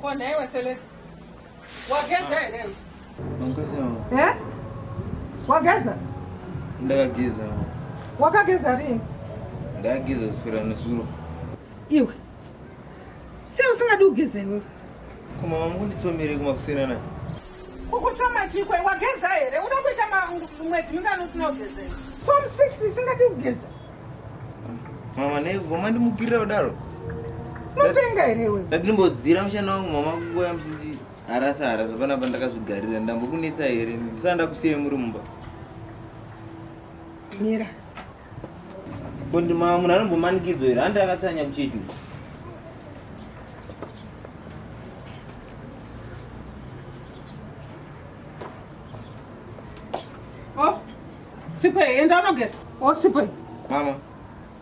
Ko nhaiwe Select. Wageza here? Eh? Wageza? Ndakageza. Wakageza rini? Ndakageza kuswera nezuro. Iwe. Sei usingadi kugeza iwe? Ko mama mukunditsomere kumakuseni ana? Kukutsoma chikwe wageza here? Uda kuita mwedzi mingani usina kugeza? Form 6 isingadi kugeza. Mama nei kubva mandimukirira kudaro? Unopenga here iwe? Ndandimbodzira mushana wangu mama kungoya muchindi harasa harasa panapa ndakazvigarira ndambokunetsa here ndisana ndakusiyai muri mumba. Mira. Ko ndi mama munhu anombomanikidzwa here? Handi akatsanya kuchechi uku. Oh, sipo enda unogeza. Oh, sipo. Mama,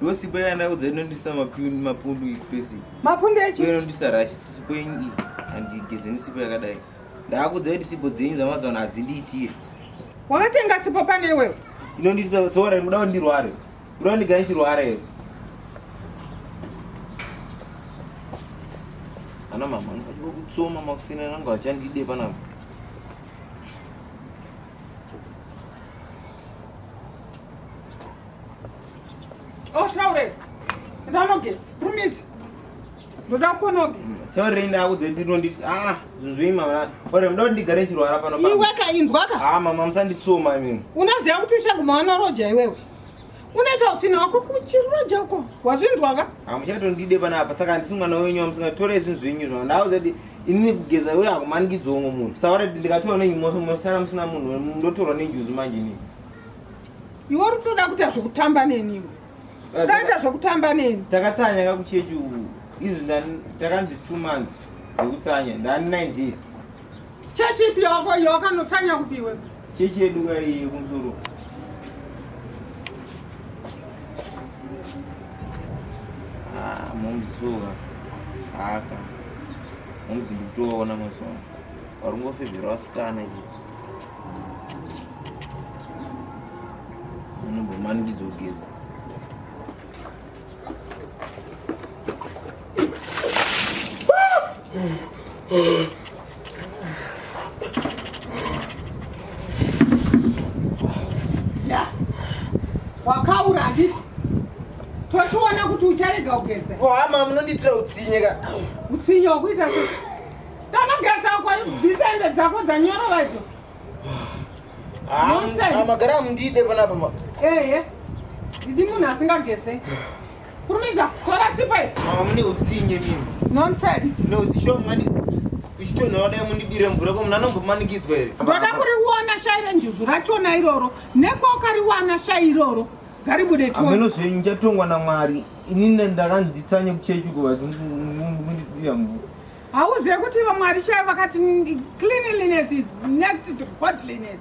ndo sipo yandaudza inondisa mapundu ikufesi. Mapundu echi? Inondisa rashi sipo yenyu iyi. Handigeze nesipo yakadai. Ndakudza kuti sipo dzenyu dzamazuva ano hadzindiitire. Wakatenga sipo pane iwewe? Inondiitisa sora muda kuti ndirware. Muda kuti ndigare ndichirwara here? Ana mama anofanira kutsoma makuseni ananga achandide panapa. Oh, taure. Ndanogeza. Kurumidza. Ndoda kuona ugeza. Taure ndakudza kuti ndinonditi ah zvinhu zvenyu mama. Ore muda kuti ndigare ndichirwara pano. Iwe ka inzwa ka. Ah mama musanditsoma imimi. Unoziva kuti uchaguma wanoroja iwewe. Unoita utsvina wako kuchiroja uko. Wazvinzwa ka? Hamuchatondide panapa saka handisi mwana wenyu wamusingatore zvinhu zvenyu zvavo. Ndakudza kuti inini kugeza iwe hakumanikidzwa umwe munhu. Saka ore ndikatorwa nenyu mosara musina munhu ndotorwa nenjuzu manje inini. Iwe uri kutoda kuita zvekutamba neni iwe. Udaita zvekutamba neni. Takatsanya ka kuchechi uku. Izvi takanzi 2 months dzekutsanya. Ndani 9 days. Chechi ipi yako iyo wakanotsanya kupi iwe? Chechi yedu ka iyi kumusoro. Ah, momzuka. Haka. Momzi ndikutoona mazuva. Varungofevhera vasikana iyi. Unombomanikidzwa kugeza. Ya. Wakaura handiti? Tochiona kuti ucharega kugeza. Oh, hama munondiitira utsinye ka. Utsinye wakuita sei? Tanogeza kwa bvisa hembe dzako dzanyorova idzo. Ah, magara amundide panapa ma. Ehe. Ndidi munhu asingageze. Kurumidza, tora sipa iyi. Mama mune utsinye mimi. Nonsense. No, sure mani. Kuchitonhora dai mundibire mvura ko munhu anombomanikidzwa here? Ndoda kuriwana shai renjuzu rachona iroro. Nekwakariwana shai iroro. Ngaribude tione. Hameno zvenyu ndichatongwa naMwari. Inini ndakanzi tsanye kuchechi uko vati mundibira mvura. Hauzive kuti ivo Mwari chaivo vakati cleanliness is next to godliness.